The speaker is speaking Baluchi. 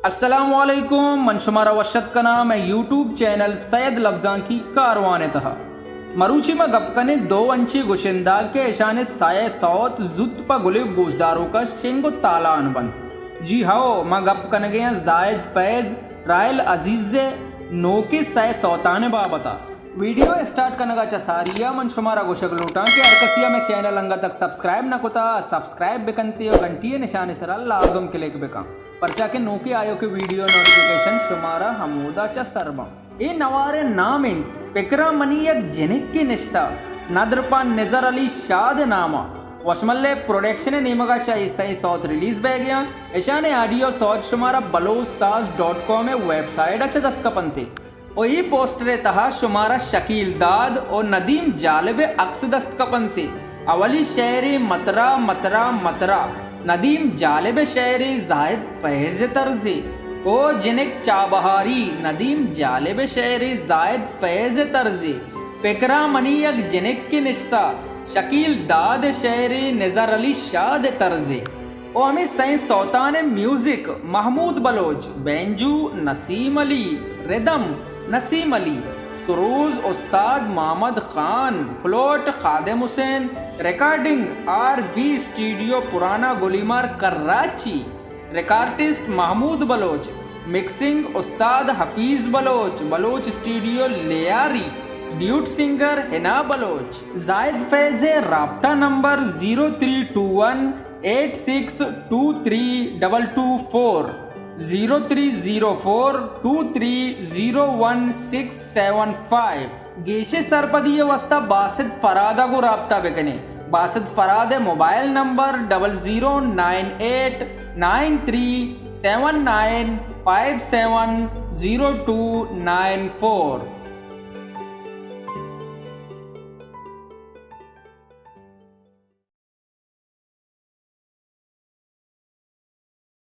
السلام علیکم، من شمارا وش اتک کناں مئے یوٹیوب چینل سید لبزانکی کاروان ءِ تہا۔ مروچی ما گپ کنیں دو انچیں گشندہ کہ اشانی سئے سوت زوت پہ گلیں گوشداروکاں شنگ و تالان بنت۔ جی ہئو، ما گپ کنگے آں زاہد فیض، راحیل عزیز ءِ نوکیں سئے سوتانی بابت ءَ۔ ویڈیو ءِ اسٹارٹ کنگ ءَ چہ ساری ءَ من شمارا گوشگ لوٹاں کہ ہر کسی ءَ مئے چینل انگت تک سبسکرائب نہ کتہ، سبسکرائب بکنت و گھنٹی ءِ نشان ءِ سرا لازم کلک بکن، پرچا کہ نوکیں آیوکیں ویڈیو نوٹیفیکیشن شمارا ہمودا چہ سر بنت۔ اے نوار ءِ نام انت پکراں منی یک جنکے نشتہ، ندر پہ نزر علی شاد ءِ نام ءَ۔ وشمل ءِ پروڈکشن ءِ نیمگ ءَ چہ اے سئے سوت ریلیز بئیگ ءَ انت۔ اشانی آڈیو سوت شمارا بلوچ ساز ڈاٹ کام ءِ ویب سائٹ ءَ چہ دست کپنت۔ و اے پوسٹر ءِ تہا شمارا شکیل داد و ندیم جالب ءِ عکس دست کپنت۔ اولی شئیرے مترا مترا مترا، ندیم جالب ءِ شئیرے، زاہد فیض ءِ طرزے۔ او جنک چابہاری، ندیم جالب ءِ شئیرے، زاہد فیض ءِ طرزے۔ پکراں منی یک جنکے نشتہ، شکیل داد ءِ شئیرے، نزر علی شاد ءِ طرزے۔ و ہمے سئیں سوتانی music Mahmood Baloch, banjo Naseem Ali, rhythm Naseem Ali, suroz Ustad Muhammad Khan, flute Khadim Hussain, recording R B studio Purana Golimar Karachi, recordist Mahmood Baloch, mixing Ustad Hafeez Baloch, Baloch studio Lyari, duet singer Hina Baloch. Zahid Faiz ءِ رابطہ نمبر zero three two one eight six two three double two four, zero three zero four two three zero one six seven five. گیشیں سرپدی ءِ واستہ باسط فراد ءَ گوں رابطہ بکن ئے۔ باسط فراد ءِ mobile number double zero nine eight nine three seven nine five seven zero two nine four.